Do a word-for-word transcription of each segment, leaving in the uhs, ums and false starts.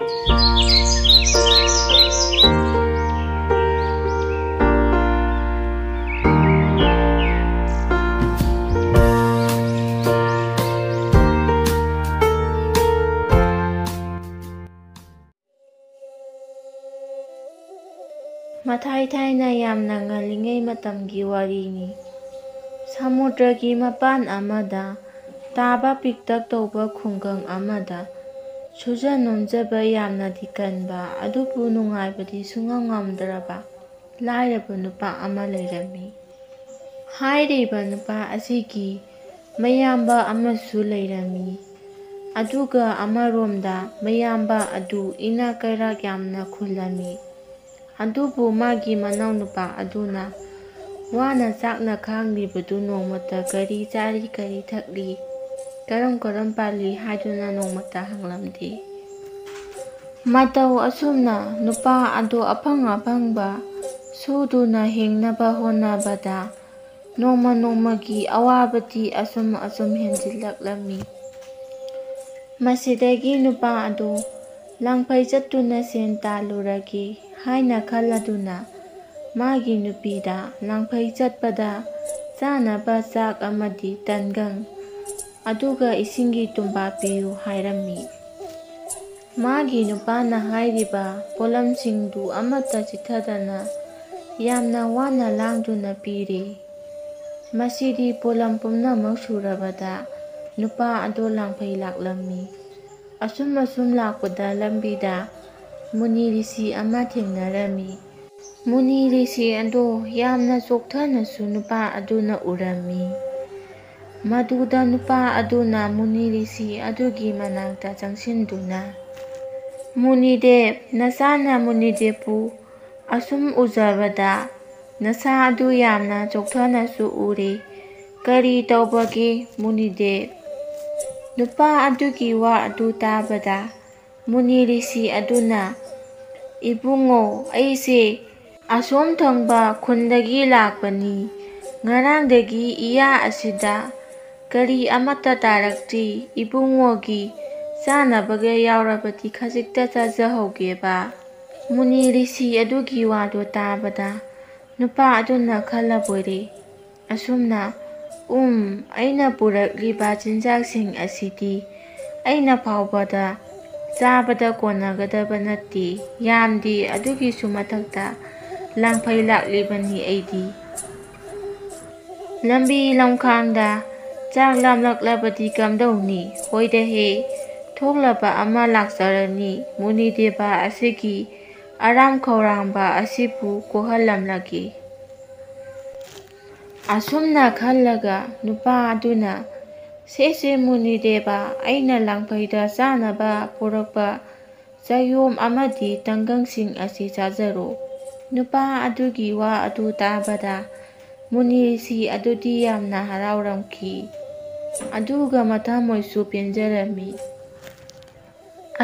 ꯃꯊꯥꯏ ꯊꯥꯏꯅ ꯌꯥꯝꯅ ꯉꯜꯂꯤꯉꯩ ꯃꯇꯝꯒꯤ ꯋꯥꯔꯤꯅꯤ꯫ ꯁꯃꯨꯗ꯭ꯔꯒꯤ ꯃꯄꯥꯟ ꯑꯃꯗ ꯇꯥꯕ ꯄꯤꯛꯇꯛ ꯇꯧꯕ ꯈꯨꯡꯒꯪ ꯑꯃꯗ ꯁꯨꯖ ꯅꯣꯝꯖꯕ ꯌꯥꯝꯅꯗꯤ ꯀꯟꯕ ꯑꯗꯨꯕꯨ ꯅꯨꯡꯉꯥꯏꯕꯗꯤ ꯁꯨꯡꯉꯝ ꯉꯝꯗ꯭ꯔꯕ ꯂꯥꯏꯔꯕ ꯅꯨꯄꯥ ꯑꯃ ꯂꯩꯔꯝꯃꯤ꯫ ꯍꯥꯏꯔꯤꯕ ꯅꯨꯄꯥ ꯑꯁꯤꯒꯤ ꯃꯌꯥꯝꯕ ꯑꯃꯁꯨ ꯂꯩꯔꯝꯃꯤ꯫ ꯑꯗꯨꯒ ꯑꯃꯔꯣꯝꯗ ꯃꯌꯥꯝꯕ ꯑꯗꯨ ꯏꯅꯥꯛ ꯀꯩꯔꯥꯛ ꯌꯥꯝꯅ ꯈꯨꯜꯂꯝꯃꯤ꯫ ꯑꯗꯨꯕꯨ ꯃꯥꯒꯤ ꯃꯅꯥꯎꯅꯨꯄꯥ ꯑꯗꯨꯅ ꯋꯥꯅ ꯆꯥꯛꯅ ꯈꯥꯡꯂꯤꯕꯗꯨ ꯅꯣꯡꯃꯇ ꯀꯔꯤ ꯆꯥꯔꯤ, ꯀꯔꯤ ꯊꯛꯂꯤ, ꯀꯔꯝ ꯀꯔꯝ ꯄꯥꯜꯂꯤ ꯍꯥꯏꯗꯨꯅ ꯅꯣꯡꯃꯇ ꯍꯪꯂꯝꯗꯦ꯫ ꯃꯇꯧ ꯑꯁꯨꯝꯅ ꯅꯨꯄꯥ ꯑꯗꯨ ꯑꯐꯪ ꯑꯐꯪꯕ ꯁꯨꯗꯨꯅ ꯍꯤꯡꯅꯕ ꯍꯣꯠꯅꯕꯗ ꯅꯣꯡꯃ ꯅꯣꯡꯃꯒꯤ ꯑꯋꯥꯕꯗꯤ ꯑꯁꯨꯝ ꯑꯁꯨꯝ ꯍꯦꯟꯖꯤꯜꯂꯛꯂꯝꯃꯤ꯫ ꯃꯁꯤꯗꯒꯤ ꯅꯨꯄꯥ ꯑꯗꯨ ꯂꯥꯡꯐꯩ ꯆꯠꯇꯨꯅ ꯁꯦꯟ ꯇꯥꯜꯂꯨꯔꯒꯦ ꯍꯥꯏꯅ ꯈꯜꯂꯗꯨꯅ ꯃꯥꯒꯤ ꯅꯨꯄꯤꯗ ꯂꯥꯡꯐꯩ ꯆꯠꯄꯗ ꯆꯥꯅꯕ ꯆꯥꯛ ꯑꯃꯗꯤ ꯇꯟꯒꯪ ꯑꯗꯨꯒ ꯏꯁꯤꯡꯒꯤ ꯇꯨꯝꯕꯥ ꯄꯤꯌꯨ ꯍꯥꯏꯔꯝꯃꯤ꯫ ꯃꯥꯒꯤ ꯅꯨꯄꯥꯅ ꯍꯥꯏꯔꯤꯕ ꯄꯣꯠꯂꯝꯁꯤꯡꯗꯨ ꯑꯃꯠꯇ ꯆꯤꯠꯊꯗꯅ ꯌꯥꯝꯅ ꯋꯥꯅ ꯂꯥꯡꯗꯨꯅ ꯄꯤꯔꯤ꯫ ꯃꯁꯤꯗꯤ ꯄꯣꯠꯂꯝ ꯄꯨꯝꯅꯃꯛ ꯁꯨꯔꯕꯗ ꯅꯨꯄꯥ ꯑꯗꯨ ꯂꯥꯡꯐꯩ ꯂꯥꯛꯂꯝꯃꯤ꯫ ꯑꯁꯨꯝ ꯑꯁꯨꯝ ꯂꯥꯛꯄꯗ ꯂꯝꯕꯤꯗ ꯃꯨꯅꯤ ꯔꯤꯁꯤ ꯑꯃ ꯊꯦꯡꯅꯔꯝꯃꯤ꯫ ꯃꯨꯅꯤ ꯔꯤꯁꯤ ꯑꯗꯨ ꯌꯥꯝꯅ ꯆꯣꯛꯊꯅꯁꯨ ꯅꯨꯄꯥ ꯑꯗꯨꯅ ꯎꯔꯝꯃꯤ꯫ ꯃꯗꯨꯗ ꯅꯨꯄꯥ ꯑꯗꯨꯅ ꯃꯨꯅꯤ ꯔꯤꯁꯤ ꯑꯗꯨꯒꯤ ꯃꯅꯥꯛꯇ ꯆꯪꯁꯤꯟꯗꯨꯅ, "ꯃꯨꯅꯤꯗꯦꯕ, ꯅꯆꯥꯅ ꯃꯨꯅꯤꯗꯦꯕꯄꯨ ꯑꯁꯨꯝ ꯎꯖꯕꯗ ꯅꯁꯥ ꯑꯗꯨ ꯌꯥꯝꯅ ꯆꯣꯛꯊꯅꯁꯨ ꯎꯔꯦ꯫ ꯀꯔꯤ ꯇꯧꯕꯒꯦ ꯃꯨꯅꯤꯗꯦꯕ?" ꯅꯨꯄꯥ ꯑꯗꯨꯒꯤ ꯋꯥ ꯑꯗꯨ ꯇꯥꯕꯗ ꯃꯨꯅꯤ ꯔꯤꯁꯤ ꯑꯗꯨꯅ, "ꯏꯕꯨꯡꯉꯣ, ꯑꯩꯁꯦ ꯑꯁꯣꯝ ꯊꯪꯕ ꯈꯨꯟꯗꯒꯤ ꯂꯥꯛꯄꯅꯤ꯫ ꯉꯔꯥꯡꯗꯒꯤ ꯏꯌꯥ ꯑꯁꯤꯗ ꯀꯔꯤ ꯑꯃꯠꯇ ꯇꯥꯔꯛꯇ꯭ꯔꯤ꯫ ꯏꯕꯨꯡꯉꯣꯒꯤ ꯆꯥꯅꯕꯒ ꯌꯥꯎꯔꯕꯗꯤ ꯈꯖꯤꯛꯇ ꯆꯥꯖꯍꯧꯒꯦꯕ꯫ ꯃꯨꯅꯤ ꯔꯤꯁꯤ ꯑꯗꯨꯒꯤ ꯋꯥꯗꯨ ꯇꯥꯕꯗ ꯅꯨꯄꯥ ꯑꯗꯨꯅ ꯈꯜꯂꯕꯣꯏꯔꯦ꯫ ꯑꯁꯨꯝꯅ, ꯎꯝ, ꯑꯩꯅ ꯄꯨꯔꯛꯂꯤꯕ ꯆꯤꯟꯖꯥꯛꯁꯤꯡ ꯑꯁꯤꯗꯤ ꯑꯩꯅ ꯐꯥꯎꯕꯗ ꯆꯥꯕꯗ ꯀꯣꯟꯅꯒꯗꯕ ꯅꯠꯇꯦ, ꯌꯥꯝꯗꯦ, ꯑꯗꯨꯒꯤꯁꯨ ꯃꯊꯛꯇ ꯂꯥꯡꯐꯩ ꯂꯥꯛꯂꯤꯕꯅꯤ ꯑꯩꯗꯤ꯫ ꯂꯝꯕꯤ ꯂꯝꯈꯥꯡꯗ ꯆꯥꯛ ꯂꯥꯝꯂꯛꯂꯕꯗꯤ ꯀꯝꯗꯧꯅꯤ? ꯍꯣꯏꯗꯍꯦ, ꯊꯣꯛꯂꯕ ꯑꯃ ꯂꯥꯛꯆꯔꯅꯤ, ꯃꯨꯅꯤꯗꯦꯕ ꯑꯁꯤꯒꯤ ꯑꯔꯥꯝ ꯈꯧꯔꯥꯡꯕ ꯑꯁꯤꯕꯨ ꯀꯣꯛꯍꯜꯂꯝꯂꯒꯦ꯫ ꯑꯁꯨꯝꯅ ꯈꯜꯂꯒ ꯅꯨꯄꯥ ꯑꯗꯨꯅ, "ꯁꯦ ꯁꯦ ꯃꯨꯅꯤꯗꯦꯕ, ꯑꯩꯅ ꯂꯥꯡꯐꯩꯗ ꯆꯥꯅꯕ ꯄꯨꯔꯛꯄ ꯆꯌꯣꯝ ꯑꯃꯗꯤ ꯇꯪꯒꯪꯁꯤꯡ ꯑꯁꯤ ꯆꯥꯖꯔꯣ꯫" ꯅꯨꯄꯥ ꯑꯗꯨꯒꯤ ꯋꯥ ꯑꯗꯨ ꯇꯥꯕꯗ ꯃꯨꯅꯤ ꯔꯤꯁꯤ ꯑꯗꯨꯗꯤ ꯌꯥꯝꯅ ꯍꯔꯥꯎꯔꯝꯈꯤ, ꯑꯗꯨꯒ ꯃꯊꯃꯣꯏꯁꯨ ꯄꯦꯟꯖꯔꯝꯃꯤ꯫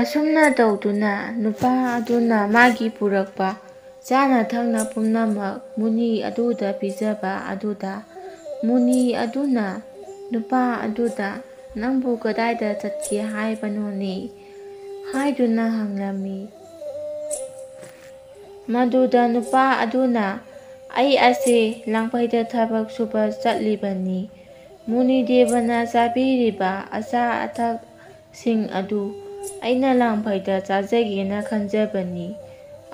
ꯑꯁꯨꯝꯅ ꯇꯧꯗꯨꯅ ꯅꯨꯄꯥ ꯑꯗꯨꯅ ꯃꯥꯒꯤ ꯄꯨꯔꯛꯄ ꯆꯥꯅ ꯊꯛꯅ ꯄꯨꯝꯅꯃꯛ ꯃꯨꯅꯤ ꯑꯗꯨꯗ ꯄꯤꯖꯕ ꯑꯗꯨꯗ, ꯃꯨꯅꯤ ꯑꯗꯨꯅ ꯅꯨꯄꯥ ꯑꯗꯨꯗ, "ꯅꯪꯕꯨ ꯀꯗꯥꯏꯗ ꯆꯠꯀꯦ ꯍꯥꯏꯕꯅꯣꯅꯦ?" ꯍꯥꯏꯗꯨꯅ ꯍꯪꯂꯝꯃꯤ꯫ ꯃꯗꯨꯗ ꯅꯨꯄꯥ ꯑꯗꯨꯅ, "ꯑꯩ ꯑꯁꯦ ꯂꯥꯡꯐꯩꯗ ꯊꯕꯛ ꯁꯨꯕ ꯆꯠꯂꯤꯕꯅꯤ꯫ ꯃꯨꯅꯤꯗꯦꯕꯅ ꯆꯥꯕꯤꯔꯤꯕ ꯑꯆꯥ ꯑꯊꯛꯁꯤꯡ ꯑꯗꯨ ꯑꯩꯅ ꯂꯥꯡꯐꯩꯗ ꯆꯥꯖꯒꯦꯅ ꯈꯟꯖꯕꯅꯤ꯫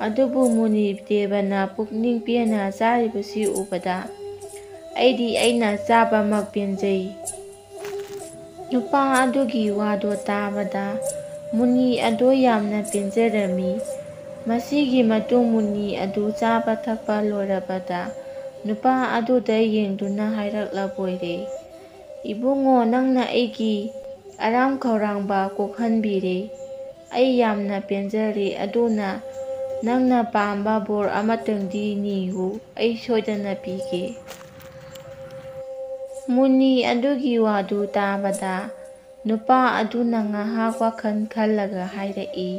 ꯑꯗꯨꯕꯨ ꯃꯨꯅꯤꯗꯦꯕꯅ ꯄꯨꯛꯅꯤꯡ ꯄꯦꯟꯅ ꯆꯥꯔꯤꯕꯁꯤ ꯎꯕꯗ ꯑꯩꯗꯤ ꯑꯩꯅ ꯆꯥꯕꯃꯛ ꯄꯦꯟꯖꯩ꯫" ꯅꯨꯄꯥ ꯑꯗꯨꯒꯤ ꯋꯥꯗꯣ ꯇꯥꯕꯗ ꯃꯨꯅꯤ ꯑꯗꯣ ꯌꯥꯝꯅ ꯄꯦꯟꯖꯔꯝꯃꯤ꯫ ꯃꯁꯤꯒꯤ ꯃꯇꯨꯡ ꯃꯨꯅꯤ ꯑꯗꯨ ꯆꯥꯕ ꯊꯛꯄ ꯂꯣꯏꯔꯕꯗ ꯅꯨꯄꯥ ꯑꯗꯨꯗ ꯌꯦꯡꯗꯨꯅ ꯍꯥꯏꯔꯛꯂꯕꯣꯏꯔꯦ, "ꯏꯕꯨꯡꯉꯣ, ꯅꯪꯅ ꯑꯩꯒꯤ ꯑꯔꯥꯝ ꯈꯧꯔꯥꯡꯕ ꯀꯣꯛꯍꯟꯕꯤꯔꯦ꯫ ꯑꯩ ꯌꯥꯝꯅ ꯄꯦꯟꯖꯔꯦ꯫ ꯑꯗꯨꯅ ꯅꯪꯅ ꯄꯥꯝꯕ ꯕꯣꯔ ꯑꯃꯇꯪꯗꯤ ꯅꯤꯌꯨ, ꯑꯩ ꯁꯣꯏꯗꯅ ꯄꯤꯒꯦ꯫" ꯃꯨꯅꯤ ꯑꯗꯨꯒꯤ ꯋꯥꯗꯨ ꯇꯥꯕꯗ ꯅꯨꯄꯥ ꯑꯗꯨꯅ ꯉꯥꯏꯍꯥꯛ ꯋꯥꯈꯜ ꯈꯜꯂꯒ ꯍꯥꯏꯔꯛꯏ,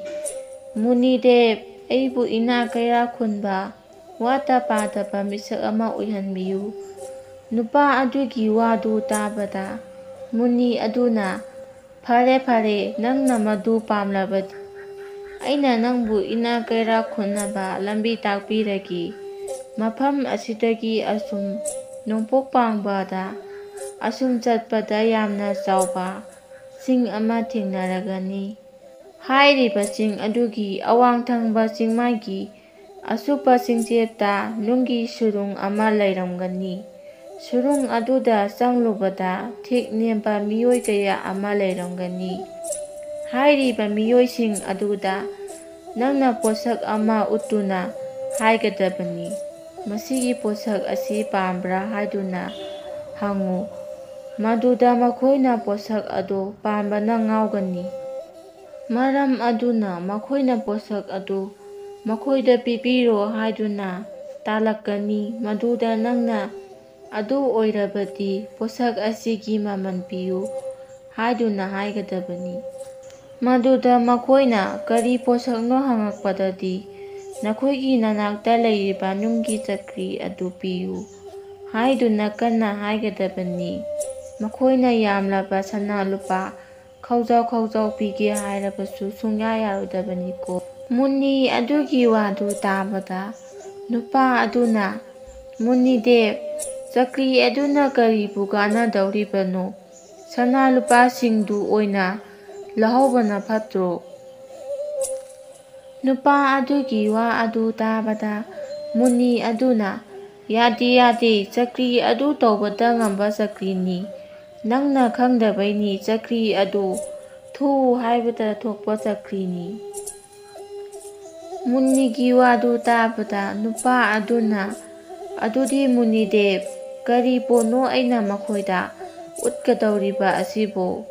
"ꯃꯨꯅꯤꯗꯦꯕ, ꯑꯩꯕꯨ ꯏꯅꯥꯛ ꯀꯩꯔꯥꯛ ꯈꯨꯟꯕ, ꯋꯥꯠꯇ ꯄꯥꯗꯕ ꯃꯤꯁꯛ ꯑꯃ ꯑꯣꯏꯍꯟꯕꯤꯌꯨ꯫" ꯅꯨꯄꯥ ꯑꯗꯨꯒꯤ ꯋꯥꯗꯨ ꯇꯥꯕꯗ ꯃꯨꯅꯤ ꯑꯗꯨꯅ "ꯐꯔꯦ, ꯐꯔꯦ, ꯅꯪꯅ ꯃꯗꯨ ꯄꯥꯝꯂꯕꯗꯤ ꯑꯩꯅ ꯅꯪꯕꯨ ꯏꯅꯥꯛ ꯀꯩꯔꯥꯛ ꯈꯨꯟꯅꯕ ꯂꯝꯕꯤ ꯇꯥꯛꯄꯤꯔꯒꯦ꯫ ꯃꯐꯝ ꯑꯁꯤꯗꯒꯤ ꯑꯁꯨꯝ ꯅꯣꯡꯄꯣꯛ ꯄꯥꯡꯕꯗ ꯑꯁꯨꯝ ꯆꯠꯄꯗ ꯌꯥꯝꯅ ꯆꯥꯎꯕ ꯆꯤꯡ ꯑꯃ ꯊꯦꯡꯅꯔꯒꯅꯤ꯫ ꯍꯥꯏꯔꯤꯕ ꯆꯤꯡ ꯑꯗꯨꯒꯤ ꯑꯋꯥꯡ ꯊꯪꯕ ꯆꯤꯡꯃꯥꯏꯒꯤ ꯑꯁꯨꯞꯄ ꯆꯤꯡꯆꯦꯞꯇ ꯅꯨꯡꯒꯤ ꯁꯨꯔꯨꯡ ꯑꯃ ꯂꯩꯔꯝꯒꯅꯤ꯫ ꯁꯨꯔꯨꯡ ꯑꯗꯨꯗ ꯆꯪꯂꯨꯕꯗ ꯊꯦꯛ ꯅꯦꯝꯕ ꯃꯤꯑꯣꯏ ꯀꯌꯥ ꯑꯃ ꯂꯩꯔꯝꯒꯅꯤ꯫ ꯍꯥꯏꯔꯤꯕ ꯃꯤꯑꯣꯏꯁꯤꯡ ꯑꯗꯨꯗ ꯅꯪꯅ ꯄꯣꯠꯁꯛ ꯑꯃ ꯎꯠꯇꯨꯅ ꯍꯥꯏꯒꯗꯕꯅꯤ꯫ ꯃꯁꯤꯒꯤ ꯄꯣꯠꯁꯛ ꯑꯁꯤ ꯄꯥꯝꯕ꯭ꯔꯥ ꯍꯥꯏꯗꯨꯅ ꯍꯪꯉꯨ꯫ ꯃꯗꯨꯗ ꯃꯈꯣꯏꯅ ꯄꯣꯠꯁꯛ ꯑꯗꯨ ꯄꯥꯝꯕꯅ ꯉꯥꯎꯒꯅꯤ꯫ ꯃꯔꯝ ꯑꯗꯨꯅ ꯃꯈꯣꯏꯅ ꯄꯣꯠꯁꯛ ꯑꯗꯨ ꯃꯈꯣꯏꯗ ꯄꯤꯕꯤꯔꯣ ꯍꯥꯏꯗꯨꯅ ꯇꯥꯜꯂꯛꯀꯅꯤ꯫ ꯃꯗꯨꯗ ꯅꯪꯅ "ꯑꯗꯨ ꯑꯣꯏꯔꯕꯗꯤ ꯄꯣꯠꯁꯛ ꯑꯁꯤꯒꯤ ꯃꯃꯜ ꯄꯤꯌꯨ" ꯍꯥꯏꯗꯨꯅ ꯍꯥꯏꯒꯗꯕꯅꯤ꯫ ꯃꯗꯨꯗ ꯃꯈꯣꯏꯅ "ꯀꯔꯤ ꯄꯣꯠꯁꯛꯅꯣ?" ꯍꯪꯉꯛꯄꯗꯗꯤ, "ꯅꯈꯣꯏꯒꯤ ꯅꯅꯥꯛꯇ ꯂꯩꯔꯤꯕ ꯅꯨꯡꯒꯤ ꯆꯀ꯭ꯔꯤ ꯑꯗꯨ ꯄꯤꯌꯨ" ꯍꯥꯏꯗꯨꯅ ꯀꯟꯅ ꯍꯥꯏꯒꯗꯕꯅꯤ꯫ ꯃꯈꯣꯏꯅ ꯌꯥꯝꯂꯕ ꯁꯅꯥ ꯂꯨꯄꯥ ꯈꯧꯖꯥꯎ ꯈꯧꯖꯥꯎ ꯄꯤꯒꯦ ꯍꯥꯏꯔꯕꯁꯨ ꯁꯨꯡꯌꯥ ꯌꯥꯔꯣꯏꯗꯕꯅꯤꯀꯣ꯫ ꯃꯨꯅꯤ ꯑꯗꯨꯒꯤ ꯋꯥꯗꯨ ꯇꯥꯕꯗ ꯅꯨꯄꯥ ꯑꯗꯨꯅ, "ꯃꯨꯅꯤꯗꯦꯕ, ꯆꯀ꯭ꯔꯤ ꯑꯗꯨꯅ ꯀꯔꯤꯕꯨ ꯀꯥꯟꯅꯗꯧꯔꯤꯕꯅꯣ? ꯁꯅꯥ ꯂꯨꯄꯥꯁꯤꯡꯗꯨ ꯑꯣꯏꯅ ꯂꯧꯍꯧꯕꯅ ꯐꯠꯇ꯭ꯔꯣ?" ꯅꯨꯄꯥ ꯑꯗꯨꯒꯤ ꯋꯥ ꯑꯗꯨ ꯇꯥꯕꯗ ꯃꯨꯅꯤ ꯑꯗꯨꯅ, "ꯌꯥꯗꯦ, ꯌꯥꯗꯦ, ꯆꯀ꯭ꯔꯤ ꯑꯗꯨ ꯇꯧꯕꯇ ꯉꯝꯕ ꯆꯀ꯭ꯔꯤꯅꯤ꯫ ꯅꯪꯅ ꯈꯪꯗꯕꯩꯅꯤ, ꯆꯀ꯭ꯔꯤ ꯑꯗꯨ ꯊꯨ ꯍꯥꯏꯕꯗ ꯊꯣꯛꯄ ꯆꯀ꯭ꯔꯤꯅꯤ"꯫ ꯃꯨꯅꯤꯒꯤ ꯋꯥꯗꯨ ꯇꯥꯕꯗ ꯅꯨꯄꯥ ꯑꯗꯨꯅ, "ꯑꯗꯨꯗꯤ ꯃꯨꯅꯤꯗꯦꯕ, ꯀꯔꯤ ꯄꯣꯠꯅꯣ ꯑꯩꯅ ꯃꯈꯣꯏꯗ ꯎꯠꯀꯗꯧꯔꯤꯕ ꯑꯁꯤꯕꯨ?"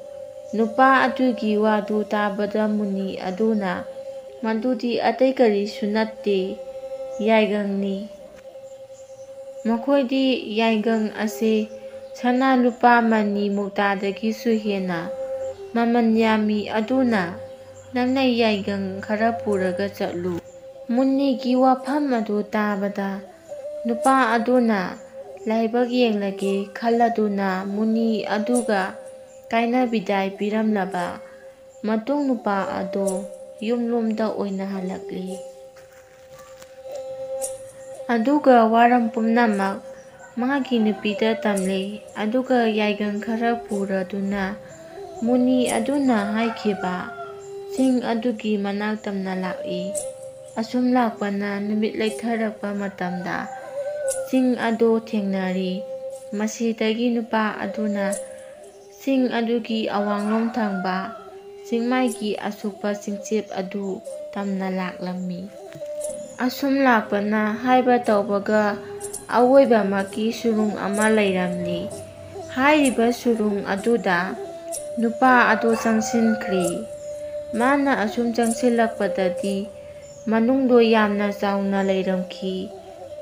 ꯅꯨꯄꯥ ꯑꯗꯨꯒꯤ ꯋꯥꯗꯨ ꯇꯥꯕꯗ ꯃꯨꯅꯤ ꯑꯗꯨꯅ, "ꯃꯗꯨꯗꯤ ꯑꯇꯩ ꯀꯔꯤꯁꯨ ꯅꯠꯇꯦ, ꯌꯥꯏꯒꯪꯅꯤ꯫ ꯃꯈꯣꯏꯗꯤ ꯌꯥꯏꯒꯪ ꯑꯁꯦ ꯁꯅꯥ ꯂꯨꯄꯥ ꯃꯅꯤ ꯃꯨꯛꯇꯥꯗꯒꯤꯁꯨ ꯍꯦꯟꯅ ꯃꯃꯜ ꯌꯥꯝꯃꯤ꯫ ꯑꯗꯨꯅ ꯅꯪꯅ ꯌꯥꯏꯒꯪ ꯈꯔ ꯄꯨꯔꯒ ꯆꯠꯂꯨ"꯫ ꯃꯨꯅꯤꯒꯤ ꯋꯥꯐꯝ ꯑꯗꯨ ꯇꯥꯕꯗ ꯅꯨꯄꯥ ꯑꯗꯨꯅ ꯂꯥꯏꯕꯛ ꯌꯦꯡꯂꯒꯦ ꯈꯜꯂꯗꯨꯅ ꯃꯨꯅꯤ ꯑꯗꯨꯒ ꯀꯥꯏꯅ ꯕꯤꯗꯥꯏ ꯄꯤꯔꯝꯂꯕ ꯃꯇꯨꯡ, ꯅꯨꯄꯥ ꯑꯗꯣ ꯌꯨꯝꯂꯣꯝꯗ ꯑꯣꯏꯅ ꯍꯜꯂꯛꯂꯤ꯫ ꯑꯗꯨꯒ ꯋꯥꯔꯝ ꯄꯨꯝꯅꯃꯛ ꯃꯥꯒꯤ ꯅꯨꯄꯤꯗ ꯇꯝꯂꯤ꯫ ꯑꯗꯨꯒ ꯌꯥꯏꯒꯪ ꯈꯔ ꯄꯨꯔꯗꯨꯅ ꯃꯨꯅꯤ ꯑꯗꯨꯅ ꯍꯥꯏꯈꯤꯕ ꯆꯤꯡ ꯑꯗꯨꯒꯤ ꯃꯅꯥꯛ ꯇꯝꯅ ꯂꯥꯛꯏ꯫ ꯑꯁꯨꯝ ꯂꯥꯛꯄꯅ ꯅꯨꯃꯤꯠ ꯂꯩꯊꯔꯛꯄ ꯃꯇꯝꯗ ꯆꯤꯡ ꯑꯗꯨ ꯊꯦꯡꯅꯔꯤ꯫ ꯃꯁꯤꯗꯒꯤ ꯅꯨꯄꯥ ꯑꯗꯨꯅ ꯆꯤꯡ ꯑꯗꯨꯒꯤ ꯑꯋꯥꯡꯂꯣꯝ ꯊꯪꯕ ꯆꯤꯡꯃꯥꯏꯒꯤ ꯑꯁꯨꯛꯄ ꯆꯤꯡꯆꯦꯞ ꯑꯗꯨ ꯇꯝꯅ ꯂꯥꯛꯂꯝꯃꯤ꯫ ꯑꯁꯨꯝ ꯂꯥꯛꯄꯅ ꯍꯥꯏꯕ ꯇꯧꯕꯒ ꯑꯋꯣꯏꯕꯃꯛꯀꯤ ꯁꯨꯔꯨꯡ ꯑꯃ ꯂꯩꯔꯝꯂꯤ꯫ ꯍꯥꯏꯔꯤꯕ ꯁꯨꯔꯨꯡ ꯑꯗꯨꯗ ꯅꯨꯄꯥ ꯑꯗꯨ ꯆꯪꯁꯤꯟꯈ꯭ꯔꯤ꯫ ꯃꯥꯅ ꯑꯁꯨꯝ ꯆꯪꯁꯤꯜꯂꯛꯄꯗꯗꯤ ꯃꯅꯨꯡꯗꯣ ꯌꯥꯝꯅ ꯆꯥꯎꯅ ꯂꯩꯔꯝꯈꯤ꯫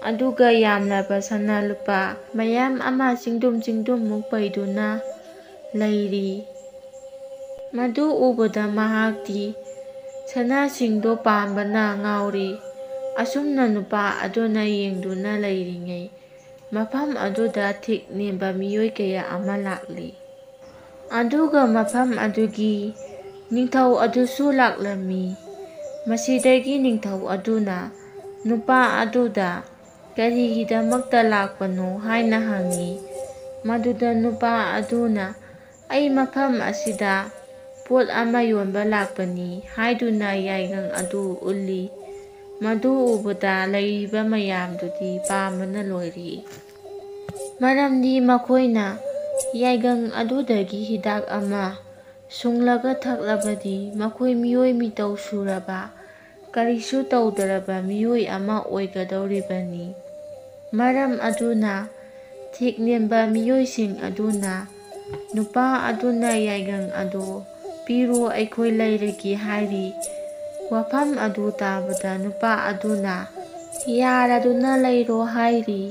ꯑꯗꯨꯒ ꯌꯥꯝꯂꯕ ꯁꯅꯥ ꯂꯨꯄꯥ ꯃꯌꯥꯝ ꯑꯃ ꯆꯤꯡꯗꯨꯝ ꯆꯤꯡꯗꯨꯝꯃꯨꯛ ꯄꯩꯗꯨꯅ ꯂꯩꯔꯤ꯫ ꯃꯗꯨ ꯎꯕꯗ ꯃꯍꯥꯛꯇꯤ ꯁꯅꯥꯁꯤꯡꯗꯣ ꯄꯥꯝꯕꯅ ꯉꯥꯎꯔꯤ꯫ ꯑꯁꯨꯝꯅ ꯅꯨꯄꯥ ꯑꯗꯨꯅ ꯌꯦꯡꯗꯨꯅ ꯂꯩꯔꯤꯉꯩ, ꯃꯐꯝ ꯑꯗꯨꯗ ꯊꯤꯛ ꯅꯦꯝꯕ ꯃꯤꯑꯣꯏ ꯀꯌꯥ ꯑꯃ ꯂꯥꯛꯂꯤ꯫ ꯑꯗꯨꯒ ꯃꯐꯝ ꯑꯗꯨꯒꯤ ꯅꯤꯡꯊꯧ ꯑꯗꯨꯁꯨ ꯂꯥꯛꯂꯝꯃꯤ꯫ ꯃꯁꯤꯗꯒꯤ ꯅꯤꯡꯊꯧ ꯑꯗꯨꯅ ꯅꯨꯄꯥ ꯑꯗꯨꯗ ꯀꯔꯤꯒꯤꯗꯃꯛꯇ ꯂꯥꯛꯄꯅꯣ ꯍꯥꯏꯅ ꯍꯪꯉꯤ꯫ ꯃꯗꯨꯗ ꯅꯨꯄꯥ ꯑꯗꯨꯅ, "ꯑꯩ ꯃꯐꯝ ꯑꯁꯤꯗ ꯄꯣꯠ ꯑꯃ ꯌꯣꯟꯕ ꯂꯥꯛꯄꯅꯤ" ꯍꯥꯏꯗꯨꯅ ꯌꯥꯏꯉꯪ ꯑꯗꯨ ꯎꯠꯂꯤ꯫ ꯃꯗꯨ ꯎꯕꯗ ꯂꯩꯔꯤꯕ ꯃꯌꯥꯝꯗꯨꯗꯤ ꯄꯥꯝꯕꯅ ꯂꯣꯏꯔꯤ꯫ ꯃꯔꯝꯗꯤ ꯃꯈꯣꯏꯅ ꯌꯥꯏꯉꯪ ꯑꯗꯨꯗꯒꯤ ꯍꯤꯗꯥꯛ ꯑꯃ ꯁꯨꯡꯂꯒ ꯊꯛꯂꯕꯗꯤ ꯃꯈꯣꯏ ꯃꯤꯑꯣꯏ ꯃꯤꯇꯧ ꯁꯨꯔꯕ, ꯀꯔꯤꯁꯨ ꯇꯧꯗ꯭ꯔꯕ ꯃꯤꯑꯣꯏ ꯑꯃ ꯑꯣꯏꯒꯗꯧꯔꯤꯕꯅꯤ꯫ ꯃꯔꯝ ꯑꯗꯨꯅ ꯊꯤꯛ ꯅꯦꯝꯕ ꯃꯤꯑꯣꯏꯁꯤꯡ ꯑꯗꯨꯅ ꯅꯨꯄꯥ ꯑꯗꯨꯅ ꯌꯥꯏꯉꯪ ꯑꯗꯨ "ꯄꯤꯔꯣ, ꯑꯩꯈꯣꯏ ꯂꯩꯔꯒꯦ" ꯍꯥꯏꯔꯤ꯫ ꯋꯥꯐꯝ ꯑꯗꯨ ꯇꯥꯕꯗ ꯅꯨꯄꯥ ꯑꯗꯨꯅ "ꯌꯥꯔꯗꯨꯅ ꯂꯩꯔꯣ" ꯍꯥꯏꯔꯤ꯫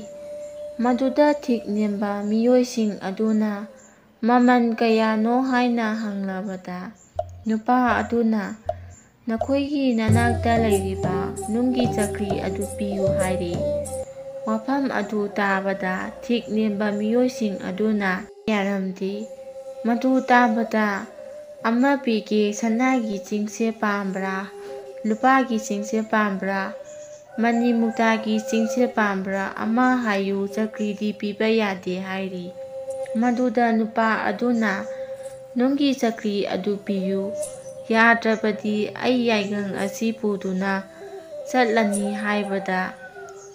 ꯃꯗꯨꯗ ꯊꯤꯛ ꯅꯦꯝꯕ ꯃꯤꯑꯣꯏꯁꯤꯡ ꯑꯗꯨꯅ "ꯃꯃꯜ ꯀꯌꯥꯅꯣ?" ꯍꯥꯏꯅ ꯍꯪꯂꯕꯗ, ꯅꯨꯄꯥ ꯑꯗꯨꯅ "ꯅꯈꯣꯏꯒꯤ ꯅꯅꯥꯛꯇ ꯂꯩꯔꯤꯕ ꯅꯨꯡꯒꯤ ꯆꯀ꯭ꯔꯤ ꯑꯗꯨ ꯄꯤꯌꯨ" ꯍꯥꯏꯔꯤ꯫ ꯋꯥꯐꯝ ꯑꯗꯨ ꯇꯥꯕꯗ ꯊꯤꯛ ꯅꯦꯝꯕ ꯃꯤꯑꯣꯏꯁꯤꯡ ꯑꯗꯨꯅ ꯌꯥꯔꯝꯗꯦ꯫ ꯃꯗꯨ ꯇꯥꯕꯗ, "ꯑꯃ ꯄꯤꯒꯦ, ꯁꯅꯥꯒꯤ ꯆꯤꯡꯁꯦ ꯄꯥꯝꯕ꯭ꯔꯥ, ꯂꯨꯄꯥꯒꯤ ꯆꯤꯡꯁꯦ ꯄꯥꯝꯕ꯭ꯔꯥ, ꯃꯅꯤ ꯃꯨꯛꯇꯥꯒꯤ ꯆꯤꯡꯁꯦ ꯄꯥꯝꯕ꯭ꯔꯥ, ꯑꯃ ꯍꯥꯏꯌꯨ, ꯆꯀ꯭ꯔꯤꯗꯤ ꯄꯤꯕ ꯌꯥꯗꯦ" ꯍꯥꯏꯔꯤ꯫ ꯃꯗꯨꯗ ꯅꯨꯄꯥ ꯑꯗꯨꯅ, "ꯅꯨꯡꯒꯤ ꯆꯀ꯭ꯔꯤ ꯑꯗꯨ ꯄꯤꯌꯨ, ꯌꯥꯗ꯭ꯔꯕꯗꯤ ꯑꯩ ꯌꯥꯏꯉꯪ ꯑꯁꯤ ꯄꯨꯗꯨꯅ ꯆꯠꯂꯅꯤ" ꯍꯥꯏꯕꯗ,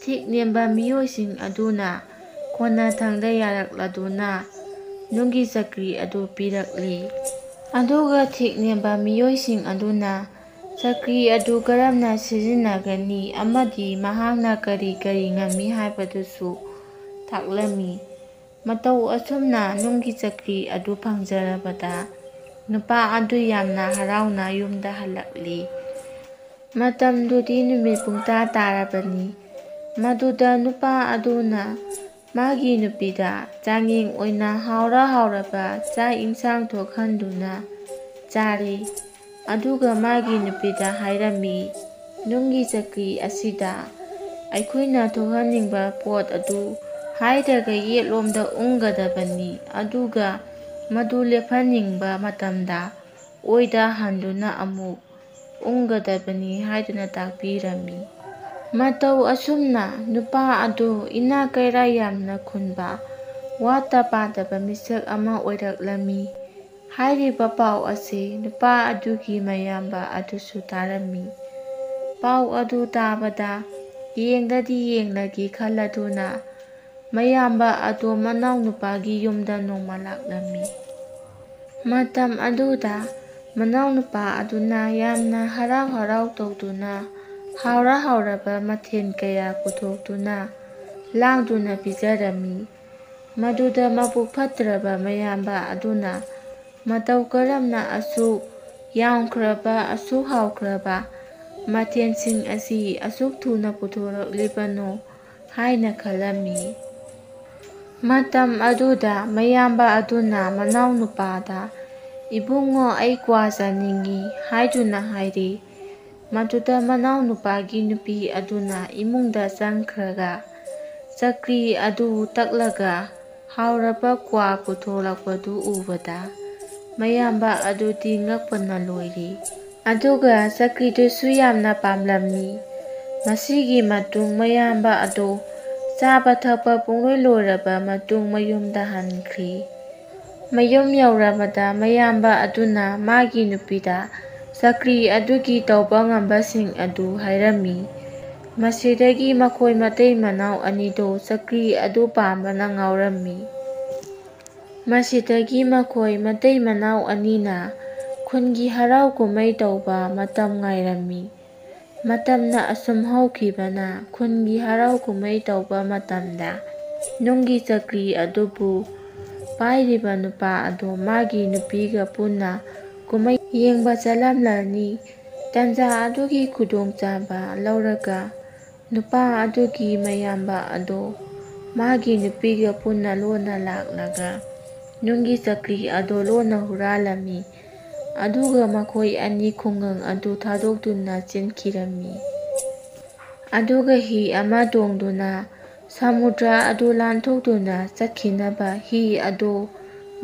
ꯊꯤꯛ ꯅꯦꯝꯕ ꯃꯤꯑꯣꯏꯁꯤꯡ ꯑꯗꯨꯅ ꯀꯣꯟꯅꯊꯪꯗ ꯌꯥꯔꯛꯂꯗꯨꯅ ꯅꯨꯡꯒꯤ ꯆꯀ꯭ꯔꯤ ꯑꯗꯨ ꯄꯤꯔꯛꯂꯤ꯫ ꯑꯗꯨꯒ ꯊꯤꯛ ꯅꯦꯝꯕ ꯃꯤꯑꯣꯏꯁꯤꯡ ꯑꯗꯨꯅ ꯆꯀ꯭ꯔꯤ ꯑꯗꯨ ꯀꯔꯝꯅ ꯁꯤꯖꯤꯟꯅꯒꯅꯤ ꯑꯃꯗꯤ ꯃꯍꯥꯛꯅ ꯀꯔꯤ ꯀꯔꯤ ꯉꯝꯃꯤ ꯍꯥꯏꯕꯗꯨꯁꯨ ꯇꯥꯛꯂꯝꯃꯤ꯫ ꯃꯇꯧ ꯑꯁꯨꯝꯅ ꯅꯨꯡꯒꯤ ꯆꯀ꯭ꯔꯤ ꯑꯗꯨ ꯐꯪꯖꯔꯕꯗ, ꯅꯨꯄꯥ ꯑꯗꯨ ꯌꯥꯝꯅ ꯍꯔꯥꯎꯅ ꯌꯨꯝꯗ ꯍꯜꯂꯛꯂꯤ꯫ ꯃꯇꯝꯗꯨꯗꯤ ꯅꯨꯃꯤꯠ ꯄꯨꯡꯇꯥ ꯇꯥꯔꯕꯅꯤ꯫ ꯃꯗꯨꯗ ꯅꯨꯄꯥ ꯑꯗꯨꯅ ꯃꯥꯒꯤ ꯅꯨꯄꯤꯗ ꯆꯥꯡꯌꯦꯡ ꯑꯣꯏꯅ ꯍꯥꯎꯔ ꯍꯥꯎꯔꯕ ꯆꯥꯛ ꯏꯟꯁꯥꯡ ꯊꯣꯛꯍꯟꯗꯨꯅ ꯆꯥꯔꯦ꯫ ꯑꯗꯨꯒ ꯃꯥꯒꯤ ꯅꯨꯄꯤꯗ ꯍꯥꯏꯔꯝꯃꯤ, "ꯅꯨꯡꯒꯤ ꯆꯀ꯭ꯔꯤ ꯑꯁꯤꯗ ꯑꯩꯈꯣꯏꯅ ꯊꯣꯛꯍꯟꯅꯤꯡꯕ ꯄꯣꯠ ꯑꯗꯨ ꯍꯥꯏꯔꯒ ꯌꯦꯠꯂꯣꯝꯗ ꯎꯪꯒꯗꯕꯅꯤ, ꯑꯗꯨꯒ ꯃꯗꯨ ꯂꯦꯞꯍꯟꯅꯤꯡꯕ ꯃꯇꯝꯗ ꯑꯣꯏꯗ ꯍꯟꯗꯨꯅ ꯑꯃꯨꯛ ꯎꯪꯒꯗꯕꯅꯤ" ꯍꯥꯏꯗꯨꯅ ꯇꯥꯛꯄꯤꯔꯝꯃꯤ꯫ ꯃꯇꯧ ꯑꯁꯨꯝꯅ ꯅꯨꯄꯥ ꯑꯗꯨ ꯏꯅꯥꯛ ꯀꯩꯔꯥꯛ ꯌꯥꯝꯅ ꯈꯨꯟꯕ, ꯋꯥꯠꯇ ꯄꯥꯗꯕ ꯃꯤꯁꯛ ꯑꯃ ꯑꯣꯏꯔꯛꯂꯝꯃꯤ꯫ ꯍꯥꯏꯔꯤꯕ ꯄꯥꯎ ꯑꯁꯤ ꯅꯨꯄꯥ ꯑꯗꯨꯒꯤ ꯃꯌꯥꯝꯕ ꯑꯗꯨꯁꯨ ꯇꯥꯔꯝꯃꯤ꯫ ꯄꯥꯎ ꯑꯗꯨ ꯇꯥꯕꯗ, ꯌꯦꯡꯗꯗꯤ ꯌꯦꯡꯂꯒꯦ ꯈꯜꯂꯗꯨꯅ, ꯃꯌꯥꯝꯕ ꯑꯗꯨ ꯃꯅꯥꯎꯅꯨꯄꯥꯒꯤ ꯌꯨꯝꯗ ꯅꯣꯡꯃ ꯂꯥꯛꯂꯝꯃꯤ꯫ ꯃꯇꯝ ꯑꯗꯨꯗ ꯃꯅꯥꯎꯅꯨꯄꯥ ꯑꯗꯨꯅ ꯌꯥꯝꯅ ꯍꯔꯥꯎ ꯍꯔꯥꯎ ꯇꯧꯗꯨꯅ ꯍꯥꯎꯔ ꯍꯥꯎꯔꯕ ꯃꯊꯦꯜ ꯀꯌꯥ ꯄꯨꯊꯣꯛꯇꯨꯅ ꯂꯥꯡꯗꯨꯅ ꯄꯤꯖꯔꯝꯃꯤ꯫ ꯃꯗꯨꯗ ꯃꯕꯨꯛ ꯐꯠꯇ꯭ꯔꯕ ꯃꯌꯥꯝꯕ ꯑꯗꯨꯅ ꯃꯇꯧ ꯀꯔꯝꯅ ꯑꯁꯨꯛ ꯌꯥꯝꯈ꯭ꯔꯕ, ꯑꯁꯨꯛ ꯍꯥꯎꯈ꯭ꯔꯕ ꯃꯊꯦꯜꯁꯤꯡ ꯑꯁꯤ ꯑꯁꯨꯛ ꯊꯨꯅ ꯄꯨꯊꯣꯔꯛꯂꯤꯕꯅꯣ ꯍꯥꯏꯅ ꯈꯜꯂꯝꯃꯤ꯫ ꯃꯇꯝ ꯑꯗꯨꯗ ꯃꯌꯥꯝꯕ ꯑꯗꯨꯅ ꯃꯅꯥꯎꯅꯨꯄꯥꯗ, "ꯏꯕꯨꯡꯉꯣ, ꯑꯩ ꯀ꯭ꯋꯥ ꯆꯥꯅꯤꯡꯏ" ꯍꯥꯏꯗꯨꯅ ꯍꯥꯏꯔꯤ꯫ ꯃꯗꯨꯗ ꯃꯅꯥꯎꯅꯨꯄꯥꯒꯤ ꯅꯨꯄꯤ ꯑꯗꯨꯅ ꯏꯃꯨꯡꯗ ꯆꯪꯈ꯭ꯔꯒ ꯆꯀ꯭ꯔꯤ ꯑꯗꯨ ꯇꯛꯂꯒ ꯍꯥꯎꯔꯕ ꯀ꯭ꯋꯥ ꯄꯨꯊꯣꯛꯂꯛꯄꯗꯨ ꯎꯕꯗ ꯃꯌꯥꯝꯕ ꯑꯗꯨꯗꯤ ꯉꯛꯄꯅ ꯂꯣꯏꯔꯤ꯫ ꯑꯗꯨꯒ ꯆꯀ꯭ꯔꯤꯗꯨꯁꯨ ꯌꯥꯝꯅ ꯄꯥꯝꯂꯝꯃꯤ꯫ ꯃꯁꯤꯒꯤ ꯃꯇꯨꯡ ꯃꯌꯥꯝꯕ ꯑꯗꯨ ꯆꯥꯕ ꯊꯛꯄ ꯄꯨꯡꯂꯣꯏ ꯂꯣꯏꯔꯕ ꯃꯇꯨꯡ ꯃꯌꯨꯝꯗ ꯍꯟꯈ꯭ꯔꯤ꯫ ꯃꯌꯨꯝ ꯌꯧꯔꯕꯗ ꯃꯌꯥꯝꯕ ꯑꯗꯨꯅ ꯃꯥꯒꯤ ꯅꯨꯄꯤꯗ ꯆꯀ꯭ꯔꯤ ꯑꯗꯨꯒꯤ ꯇꯧꯕ ꯉꯝꯕꯁꯤꯡ ꯑꯗꯨ ꯍꯥꯏꯔꯝꯃꯤ꯫ ꯃꯁꯤꯗꯒꯤ ꯃꯈꯣꯏ ꯃꯇꯩ ꯃꯅꯥꯎ ꯑꯅꯤꯗꯨ ꯆꯀ꯭ꯔꯤ ꯑꯗꯨ ꯄꯥꯝꯕꯅ ꯉꯥꯎꯔꯝꯃꯤ꯫ ꯃꯁꯤꯗꯒꯤ ꯃꯈꯣꯏ ꯃꯇꯩ ꯃꯅꯥꯎ ꯑꯅꯤꯅ ꯈꯨꯟꯒꯤ ꯍꯔꯥꯎ ꯀꯨꯝꯍꯩ ꯇꯧꯕ ꯃꯇꯝ ꯉꯥꯏꯔꯝꯃꯤ꯫ ꯃꯇꯝꯅ ꯑꯁꯨꯝ ꯍꯧꯈꯤꯕꯅ ꯈꯨꯟꯒꯤ ꯍꯔꯥꯎ ꯀꯨꯝꯍꯩ ꯇꯧꯕ ꯃꯇꯝꯗ ꯅꯨꯡꯒꯤ ꯆꯀ꯭ꯔꯤ ꯑꯗꯨꯕꯨ ꯄꯥꯏꯔꯤꯕ ꯅꯨꯄꯥ ꯑꯗꯨ ꯃꯥꯒꯤ ꯅꯨꯄꯤꯒ ꯄꯨꯟꯅ ꯀꯨꯝꯍꯩ ꯌꯦꯡꯕ ꯆꯠꯂꯝꯂꯅꯤ꯫ ꯇꯟꯖꯥ ꯑꯗꯨꯒꯤ ꯈꯨꯗꯣꯡꯆꯥꯕ ꯂꯧꯔꯒ ꯅꯨꯄꯥ ꯑꯗꯨꯒꯤ ꯃꯌꯥꯝꯕ ꯑꯗꯣ ꯃꯥꯒꯤ ꯅꯨꯄꯤꯒ ꯄꯨꯟꯅ ꯂꯣꯟꯅ ꯂꯥꯛꯂꯒ ꯅꯨꯡꯒꯤ ꯆꯀ꯭ꯔꯤ ꯑꯗꯣ ꯂꯣꯟꯅ ꯍꯨꯔꯥꯜꯂꯝꯃꯤ꯫ ꯑꯗꯨꯒ ꯃꯈꯣꯏ ꯑꯅꯤ ꯈꯨꯡꯒꯪ ꯑꯗꯨ ꯊꯥꯗꯣꯛꯇꯨꯅ ꯆꯦꯟꯈꯤꯔꯝꯃꯤ꯫ ꯑꯗꯨꯒ ꯍꯤ ꯑꯃ ꯇꯣꯡꯗꯨꯅ ꯁꯃꯨꯗ꯭ꯔ ꯑꯗꯨ ꯂꯥꯟꯊꯣꯛꯇꯨꯅ ꯆꯠꯈꯤꯅꯕ ꯍꯤ ꯑꯗꯨ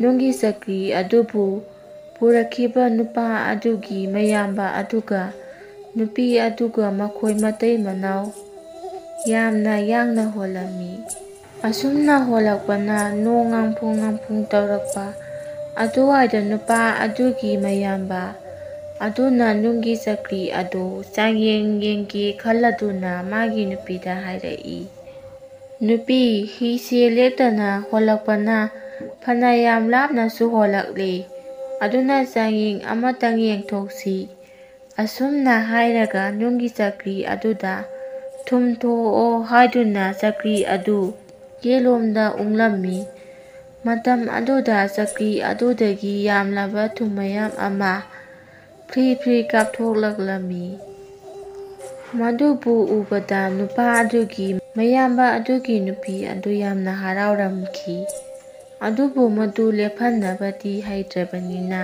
ꯅꯨꯡꯒꯤ ꯆꯀ꯭ꯔꯤ ꯑꯗꯨꯕꯨ ꯄꯨꯔꯛꯈꯤꯕ ꯅꯨꯄꯥ ꯑꯗꯨꯒꯤ ꯃꯌꯥꯝꯕ ꯑꯗꯨꯒ ꯅꯨꯄꯤ ꯑꯗꯨꯒ ꯃꯈꯣꯏ ꯃꯇꯩ ꯃꯅꯥꯎ ꯌꯥꯝꯅ ꯌꯥꯡꯅ ꯍꯣꯜꯂꯝꯃꯤ꯫ ꯑꯁꯨꯝꯅ ꯍꯣꯜꯂꯛꯄꯅ ꯅꯣꯡ ꯉꯥꯡꯐꯨꯡ ꯉꯥꯡꯐꯨꯡ ꯇꯧꯔꯛꯄ ꯑꯗꯨꯋꯥꯏꯗ ꯅꯨꯄꯥ ꯑꯗꯨꯒꯤ ꯃꯌꯥꯝꯕ ꯑꯗꯨꯅ ꯅꯨꯡꯒꯤ ꯆꯀ꯭ꯔꯤ ꯑꯗꯨ ꯆꯥꯡꯌꯦꯡ ꯌꯦꯡꯒꯦ ꯈꯜꯂꯗꯨꯅ ꯃꯥꯒꯤ ꯅꯨꯄꯤꯗ ꯍꯥꯏꯔꯛꯏ, "ꯅꯨꯄꯤ, ꯍꯤꯁꯦ ꯂꯦꯞꯇꯅ ꯍꯣꯜꯂꯛꯄꯅ ꯐꯅ ꯌꯥꯝ ꯂꯥꯞꯅꯁꯨ ꯍꯣꯜꯂꯛꯂꯦ, ꯑꯗꯨꯅ ꯆꯥꯡꯌꯦꯡ ꯑꯃꯇꯪ ꯌꯦꯡꯊꯣꯛꯁꯤ"꯫ ꯑꯁꯨꯝꯅ ꯍꯥꯏꯔꯒ ꯅꯨꯡꯒꯤ ꯆꯀ꯭ꯔꯤ ꯑꯗꯨꯗ ꯊꯨꯝ ꯊꯣꯛꯑꯣ ꯍꯥꯏꯗꯨꯅ ꯆꯀ꯭ꯔꯤ ꯑꯗꯨ ꯌꯦꯠꯂꯣꯝꯗ ꯎꯪꯂꯝꯃꯤ꯫ ꯃꯇꯝ ꯑꯗꯨꯗ ꯆꯀ꯭ꯔꯤ ꯑꯗꯨꯗꯒꯤ ꯌꯥꯝꯂꯕ ꯊꯨꯝ ꯃꯌꯥꯝ ꯑꯃ ꯐ꯭ꯔꯤ ꯐ꯭ꯔꯤ ꯀꯥꯞꯊꯣꯛꯂꯛꯂꯝꯃꯤ꯫ ꯃꯗꯨꯕꯨ ꯎꯕꯗ ꯅꯨꯄꯥ ꯑꯗꯨꯒꯤ ꯃꯌꯥꯝꯕ ꯑꯗꯨꯒꯤ ꯅꯨꯄꯤ ꯑꯗꯨ ꯌꯥꯝꯅ ꯍꯔꯥꯎꯔꯝꯈꯤ꯫ ꯑꯗꯨꯕꯨ ꯃꯗꯨ ꯂꯦꯞꯍꯟꯅꯕꯗꯤ ꯍꯩꯇ꯭ꯔꯕꯅꯤꯅ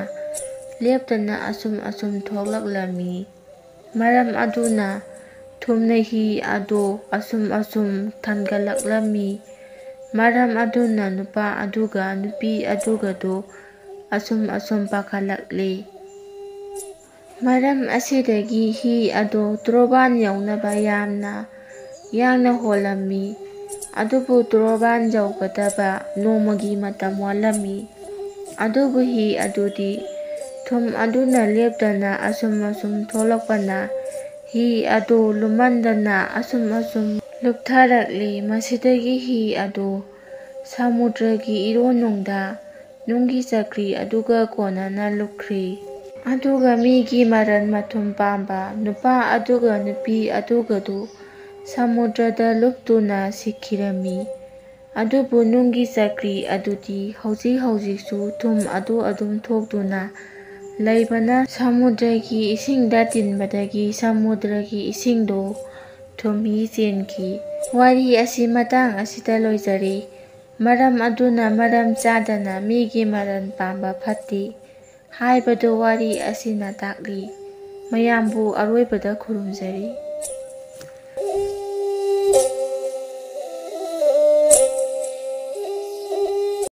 ꯂꯦꯞꯇꯅ ꯑꯁꯨꯝ ꯑꯁꯨꯝ ꯊꯣꯛꯂꯛꯂꯝꯃꯤ꯫ ꯃꯔꯝ ꯑꯗꯨꯅ ꯊꯨꯝꯅ ꯍꯤ ꯑꯗꯨ ꯑꯁꯨꯝ ꯑꯁꯨꯝ ꯊꯟꯒꯠꯂꯛꯂꯝꯃꯤ꯫ ꯃꯔꯝ ꯑꯗꯨꯅ ꯅꯨꯄꯥ ꯑꯗꯨꯒ ꯅꯨꯄꯤ ꯑꯗꯨꯒꯗꯨ ꯑꯁꯨꯝ ꯑꯁꯨꯝ ꯄꯥꯈꯠꯂꯛꯂꯤ꯫ ꯃꯔꯝ ꯑꯁꯤꯗꯒꯤ ꯍꯤ ꯑꯗꯨ ꯇ꯭ꯔꯣꯕꯥꯟ ꯌꯧꯅꯕ ꯌꯥꯝꯅ ꯌꯥꯡꯅ ꯍꯣꯜꯂꯝꯃꯤ꯫ ꯑꯗꯨꯕꯨ ꯇ꯭ꯔꯣꯕꯥꯟ ꯌꯧꯒꯗꯕ ꯅꯣꯡꯃꯒꯤ ꯃꯇꯝ ꯋꯥꯠꯂꯝꯃꯤ꯫ ꯑꯗꯨꯕꯨ ꯍꯤ ꯑꯗꯨꯗꯤ ꯊꯨꯝ ꯑꯗꯨꯅ ꯂꯦꯞꯇꯅ ꯑꯁꯨꯝ ꯑꯁꯨꯝ ꯊꯣꯛꯂꯛꯄꯅ ꯍꯤ ꯑꯗꯨ ꯂꯨꯝꯃꯟꯗꯅ ꯑꯁꯨꯝ ꯑꯁꯨꯝ ꯂꯨꯞꯊꯔꯛꯂꯤ꯫ ꯃꯁꯤꯗꯒꯤ ꯍꯤ ꯑꯗꯨ ꯁꯃꯨꯗ꯭ꯔꯒꯤ ꯏꯔꯣꯟꯅꯨꯡꯗ ꯅꯨꯡꯒꯤ ꯆꯀ꯭ꯔꯤ ꯑꯗꯨꯒ ꯀꯣꯟꯅꯅ ꯂꯨꯞꯈ꯭ꯔꯤ꯫ ꯑꯗꯨꯒ ꯃꯤꯒꯤ ꯃꯔꯟ ꯃꯊꯨꯝ ꯄꯥꯝꯕ ꯅꯨꯄꯥ ꯑꯗꯨꯒ ꯅꯨꯄꯤ ꯑꯗꯨꯒꯗꯨ ꯁꯃꯨꯗ꯭ꯔꯗ ꯂꯨꯞꯇꯨꯅ ꯁꯤꯈꯤꯔꯝꯃꯤ꯫ ꯑꯗꯨꯕꯨ ꯅꯨꯡꯒꯤ ꯆꯀ꯭ꯔꯤ ꯑꯗꯨꯗꯤ ꯍꯧꯖꯤꯛ ꯍꯧꯖꯤꯛꯁꯨ ꯊꯨꯝ ꯑꯗꯨ ꯑꯗꯨꯝ ꯊꯣꯛꯇꯨꯅ ꯂꯩꯕꯅ ꯁꯃꯨꯗ꯭ꯔꯒꯤ ꯏꯁꯤꯡꯗ ꯇꯤꯟꯕꯗꯒꯤ ꯁꯃꯨꯗ꯭ꯔꯒꯤ ꯏꯁꯤꯡꯗꯨ ꯊꯨꯝꯍꯤ ꯆꯦꯟꯈꯤ꯫ ꯋꯥꯔꯤ ꯑꯁꯤ ꯃꯇꯥꯡ ꯑꯁꯤꯗ ꯂꯣꯏꯖꯔꯦ꯫ ꯃꯔꯝ ꯑꯗꯨꯅ ꯃꯔꯝ ꯆꯥꯗꯅ ꯃꯤꯒꯤ ꯃꯔꯟ ꯄꯥꯝꯕ ꯐꯠꯇꯦ ꯍꯥꯏꯕꯗꯨ ꯋꯥꯔꯤ ꯑꯁꯤꯅ ꯇꯥꯛꯂꯤ꯫ ꯃꯌꯥꯝꯕꯨ ꯑꯔꯣꯏꯕꯗ ꯈꯨꯔꯨꯝꯖꯔꯤ꯫